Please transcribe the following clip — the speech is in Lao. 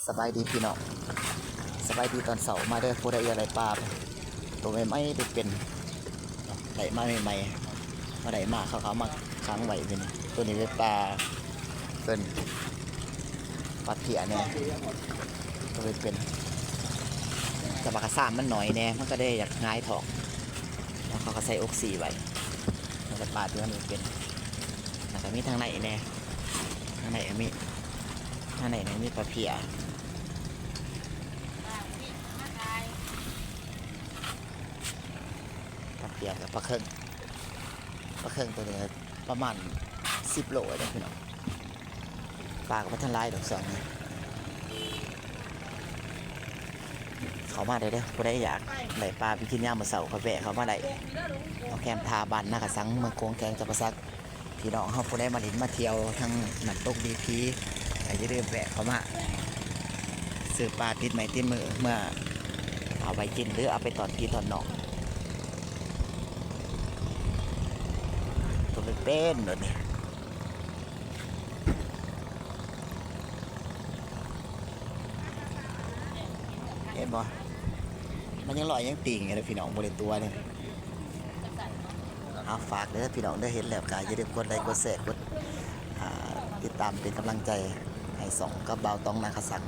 ສະບາຍດີພີ່ນ້ອງ ສະບາຍດີຕອນເຊົ້າ. ມາເດີ ຜູ້ໃດຢາກໄດ້ປາໂຕໃໝ່ໆ ໄດ້ເປັນ ໄດ້ມາໃໝ່ໆ ມາໄດ້ມາ ເຂົາເອົາມາຂັງໄວ້ຢູ່ນີ້. ໂຕນີ້ເປັນປາ ເປັນປາເພຍແດ່ ໂຕເປັນໆ ແຕ່ວ່າກະຊາມມັນໜ້ອຍແດ່ ມັນກະເລີຍຢາກຫງາຍທ້ອງ ແລ້ວເຂົາກະໃສ່ອົກຊີໄວ້. ແລ້ວກະປາໂຕນີ້ເປັນ ແລ້ວກະມີທາງໃນແດ່ ທາງໃນກະມີ ທາງໃນນີ້ມີປາເພຍ ປາເພຍກັບປາເຄິງ ປາເຄິງໂຕນີ້ປະມານສິບໂລເດ້ພີ່ນ້ອງ. ປາກະບໍ່ທັນຫຼາຍດອກຊ່ວງນີ້. ເຂົ້າມາໄດ້ເດີ ຜູ້ໃດຢາກໄດ້ປາໄປກິນຍາມມື້ເຊົ້າກະແວະເຂົ້າມາໄດ້ ແຄມທ່າບ້ານນາກະສັງ ເມືອງໂຂງ ແຂວງຈຳປາສັກ. ພີ່ນ້ອງເຮົາຜູ້ໃດມາຫຼິ້ນມາທ່ຽວທາງນ້ຳຕົກດີພີ ກະຢ່າລືມແວະເຂົ້າມາຊື້ປາຕິດໄມ້ຕິດມືເມືອເອົາໄວ້ກິນ ຫຼືເອົາໄປຕ້ອນພີ່ຕ້ອນນ້ອງ. ໂຕເປັນໆໂຕນີ້ ເຫັນບໍ່ ມັນຍັງລອຍຍັງຕີງຢູ່ເດີພີ່ນ້ອງ ບໍ່ໄດ້ຕົວເດ້. ເອົາ ຝາກເດີພີ່ນ້ອງເດີ ເຫັນແລ້ວກະຢ່າລືມກົດໄລກົດແຊ ກົດ ອ່າ ຕິດຕາມເປັນກຳລັງໃຈໃຫ້ຊ່ອງກັບບ່າວຕ້ອງນາກະສັງ.